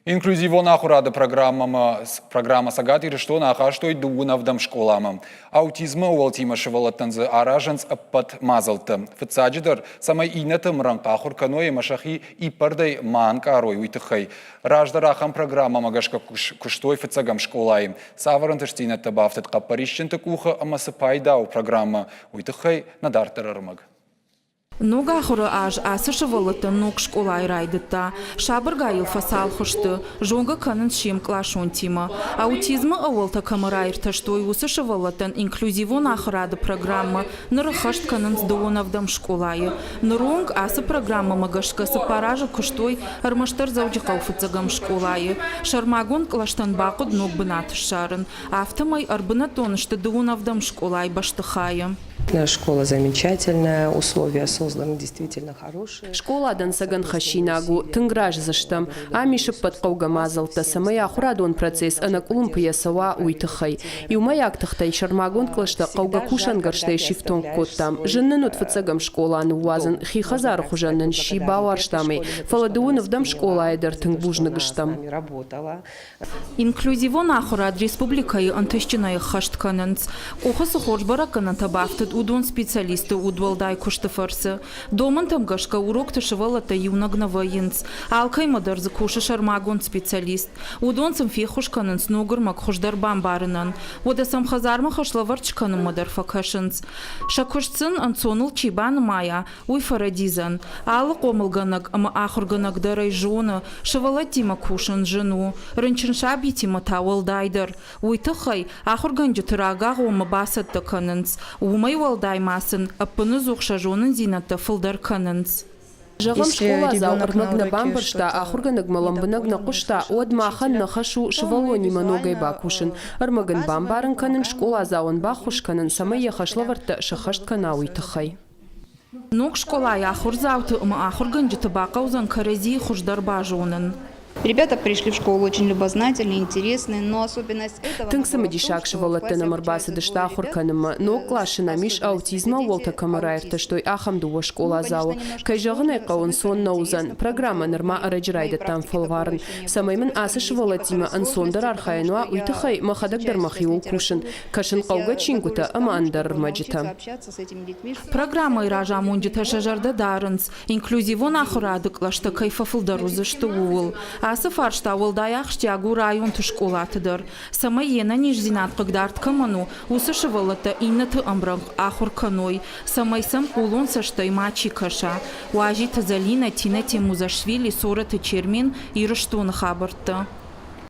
Инклюзивон ахуырады программӕмӕ программӕ Цӕгат Ирыстоны ахастой дыууын ӕвдӕм скъоламӕ. Аутизмы ӕууӕлтимӕ сывӕллӕттӕн дзы аразынц ӕппӕт мадзӕлттӕ. Фыццаджыдӕр, цӕмӕй иннӕты ӕмрӕнхъ ахуыр кӕной ӕмӕ сӕхи иппӕрдӕй ма ӕнкъарой, уый тыххӕй. Раздӕр ахӕм программӕмӕ гӕсгӕ куыстой фыццӕгӕм скъолайы. Цавӕр ӕнтыстдзинӕдтӕ бафтыд хъӕппӕрисджынты къухы ӕмӕ цы пайда у программӕ, уый тыххӕй нӕ дарддӕр ӕрмӕг. Ног ахуыры аз ацы сывӕллӕттӕн ног скъолайы райдыдта. Сабыргай йыл фӕцалх сты, зонгӕ кӕнынц се мкъласонтимӕ. Аутизмы ӕууӕлтӕ кӕмӕ раиртӕстой, уыцы сывӕллӕттӕн инклюзивон ахуырады программӕ ныр ӕххӕст кӕнынц дыууын ӕвдӕм скъолайы. Ныронг ацы программӕмӕ гӕсгӕ цыппар азы куыстой ӕрмӕстдӕр Дзӕуджыхъӕуы фыццӕгӕм скъолайы. Сӕрмагонд кълӕстӕн бахъуыд ног бынат ссарын. Афтӕмӕй ӕрбынӕттон сты дыууын ӕвдӕм скъолайы бӕстыхайы. Школа замечательная, условия созданы действительно хорошие. Скъола дӕнцӕгӕн хӕссинаг у, тынг разы стӕм. Ам ис ӕппӕт хъӕугӕ мадзӕлттӕ, цӕмӕй ахуырадон процесс ӕнӕкъуылымпыйӕ цӕуа, уый тыххӕй. Иумӕйаг тыхтӕй сӕрмагонд кълӕстӕ хъӕугӕ кусӕнгӕрзтӕй сифтонг кодтам. Зын нын уыд фыццӕгӕм скъола ныууадзын, хи хӕдзары хуызӕн нын сси, бауарзтам ӕй, фӕлӕ дыууын ӕвдӕм скъолайы дӕр тынг бузныг стӕм. Инклюзивон ахуырад республикӕйы ӕнтыстджынӕй ӕххӕст кӕнынц. Къухы цы хорз бӕрӕггӕнӕнтӕ бафтыд, уыдон специалистты удуӕлдай куысты фӕрцы. Домӕнтӕм гӕсгӕ урокты сывӕллӕттӕ иунӕг нӕ вӕййынц. Алкӕмӕ дӕр дзы кусы сӕрмагонд специалист. Уыдон сын феххуыс кӕнынц ног ӕрмӕг хуыздӕр бамбарынӕн. Уӕдӕ сӕм хӕдзармӕ хӕслӕвӕрд скӕнынмӕ дӕр фӕкӕсынц. Сӕ куыст сын ӕнцоныл чи банымайа, уый фӕрӕдидзӕн. Алы хъомылгӕнӕг ӕмӕ ахуыргӕнӕг дӕр ӕй зоны, сывӕллӕттимӕ кусын зын у, рынчын сабитимӕ та уӕлдайдӕр. Уый тыххӕй ахуыргӕнджыты рагагъоммӕ бацӕттӕ кӕнынц. Уымӕй уӕлдай ма сын ӕппыныдзух сӕ зонындзинӕдтӕ фылдӕр кӕнынц. Зӕгъӕм, скъоладзау ӕрмӕг нӕ бамбӕрста, ахуыргӕнӕгмӕ лӕмбынӕг нӕ хъуыста, уӕд махӕн нӕ хӕс у сывӕллонимӕ ногӕй бакусын, ӕрмӕг ын бамбарын кӕнын, скъоладзауӕн баххуыс кӕнын, цӕмӕй йӕ хӕслӕвӕрдтӕ сӕххӕст кӕна, уый тыххӕй. Ног скъолайы ахуырдзауты ӕмӕ ахуыргӕнджыты бахъӕудзӕн кӕрӕдзийы хуыздӕр базонын. Ребята пришли в школу очень любознательные, интересные, но особенность этого Тынг цымыдисаг сывӕллӕттӕ нӕм ӕрбацыдысты ахуыр кӕнынмӕ. Ног къласы нӕм ис аутизмы ӕууӕлтӕ кӕмӕ раиртӕстой, ахӕм дыууӕ скъоладзауы. Кӕй зӕгъын ӕй хъӕуы, ӕнцон нӕ уыдзӕн. Программӕ нырма ӕрӕджы райдыдтам фӕлварын. Цӕмӕй мын ацы сывӕллӕттимӕ ӕнцондӕр архайӕн уа, уый тыххӕй мӕхӕдӕг дӕр мӕхиуыл кусын, кӕсын хъӕугӕ чингуытӕ ӕмӕ ӕндӕр ӕрмӕджытӕ. Программӕйы разамонджытӕ сӕ зӕрдӕ дарынц, инклюзивон ахуырады кълӕстӕ кӕй фӕфылдӕр уыдзысты, ууыл. Ацы фарста уӕлдай ахсджиаг у районты скъолаты дӕр, цӕмӕй йе нӕниздзинад хъыгдард кӕмӕн у, уыцы сывӕллӕттӕ иннӕты ӕмрӕнхъ ахуыр кӕной, цӕмӕй сӕм хъулон цӕстӕй мачи кӕса. Уазиты Зӕлинӕ, Тинӕ Темузашвили, Цорӕты Чермен, Ирыстоны хабӕрттӕ.